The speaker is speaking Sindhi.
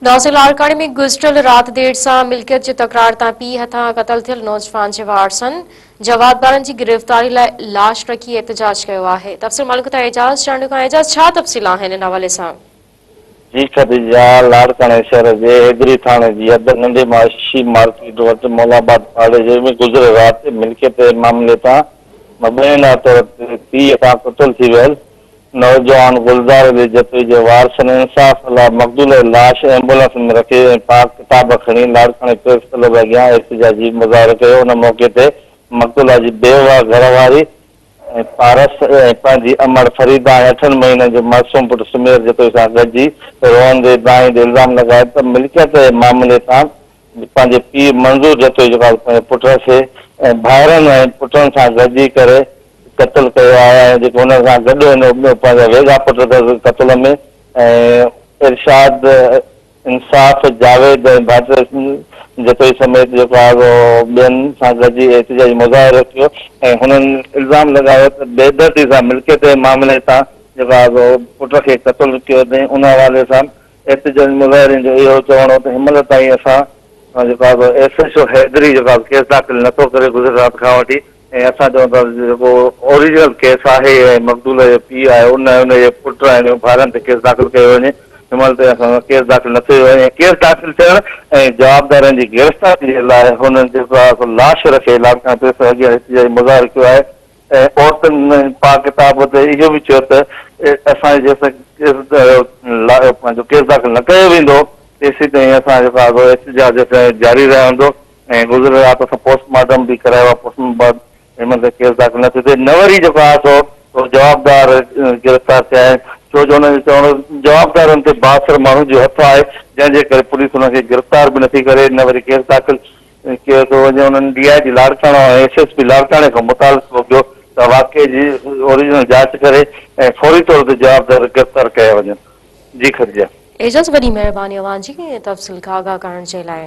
ناظر لاڙڪاڻي ۾ گذريل رات دير سان ملڪيت جي تڪرار تان پيء هٿان قتل ٿيل نوجوان جي وارثن جوابدارن جي گرفتاري لاء لاش رکي احتجاج ڪيو آهي. تفصيل معلوم ڪندا اعجاز چانڊيو کان اعجاز ڇا تفصيل آهن ان حوالي سان؟ جي خديجه لاڙڪاڻي شهر جي حيدري ٿاڻي جي حد ننڍي معاشي مارڪيٽ وٽ مولا آباد پاڙي جي ۾ گذريل رات ملڪيت جي معاملي تان مبينا طور تي پيء هٿان قتل ٿي ويل نوجوان گلزار علي جتوئي جي وارثن انصاف لاء مقتول جي لاش ايمبولنس ۾ رکي ۽ پاڪ ڪتاب کڻي لاڙڪاڻي پريس ڪلب اڳيان احتجاجي مظاهرو ڪيو ان موقعي تي مقتولا جي بيوه گهر واري پارس ۽ پنهنجي امڙ فريده ۽ اٺن مهينن جو معصوم پٽ سمير جتوئي سان گڏجي روئندي دانهيندي الزام لڳايو ته ملڪيت جي معاملي تان پنهنجي پيء منظور جتوئي جيڪو آهي پنهنجي پٽ کي ۽ ڀائرن ۽ پٽن سان گڏجي ڪري قتل ڪيو آهي ۽ جيڪو هن سان گڏ هن پنهنجا ويڳا پٽ اٿس قتل ۾ ۽ ارشاد انصاف جاويد ۽ ڀائٽي جتوئي سميت جيڪو آهي سو ٻين سان گڏجي احتجاجي مظاهرو ڪيو ۽ هنن الزام لڳايو ته بيدردي سان ملڪيت جي معاملي تان جيڪو آهي سو پٽ کي قتل ڪيو اٿئي ان حوالي سان احتجاجي مظاهرين جو اهو چوڻ هو ته هن مهل تائين اسان جيڪو آهي سو ايس ايڇ او حيدري جيڪو آهي ڪيس داخل نٿو ڪري گذريل رات کان وٺي ۽ اسان چئون ٿا ته جيڪو اوريجنل ڪيس آهي ۽ مقتول جو پيء آهي ان ۽ ان جي پٽ ۽ ان جي ڀائرن تي ڪيس داخل ڪيو وڃي هن مهل تائين اسان سان ڪيس داخل نه ٿيو آهي ۽ ڪيس داخل ٿيڻ ۽ جوابدارن جي گرفتاري جي لاء هنن جيڪو آهي سو لاش رکي لاڙڪاڻي پريس اڳيان احتجاجي مظاهرو ڪيو آهي ۽ عورتن پاڪ ڪتاب تي اهو به چيو ته اسان جي جيستائين ڪيس پنهنجو ڪيس داخل نه ڪيو ويندو تيسيتائين اسان جو ڪو احتجاج جاري رهندو ۽ گذريل رات اسان پوسٽ مارٽم به ڪرايو آهي پوسٽ مارٽم بعد هن مهل تائين ڪيس داخل نه ٿيو اٿئي نه وري جيڪو آهي سو جوابدار گرفتار ٿيا آهن ڇو جو انهن جو چوڻ هو جوابدارن تي بااثر ماڻهن جو هٿ آهي جنهن جي ڪري پوليس انهن کي گرفتار به نٿي ڪري نه وري ڪيس داخل ڪيو ٿو وڃي، انهن ڊي I جي لاڙڪاڻو ۽ ايس ايس پي لاڙڪاڻي کان مطالبو ڪيو ته واقعي جي اوريجنل جاچ ڪري ۽ فوري طور تي جوابدار گرفتار ڪيا وڃن. جي خديجه. اعجاز وڏي مهرباني اوهان جي تفصيل کان آگاهه ڪرڻ جي لاء.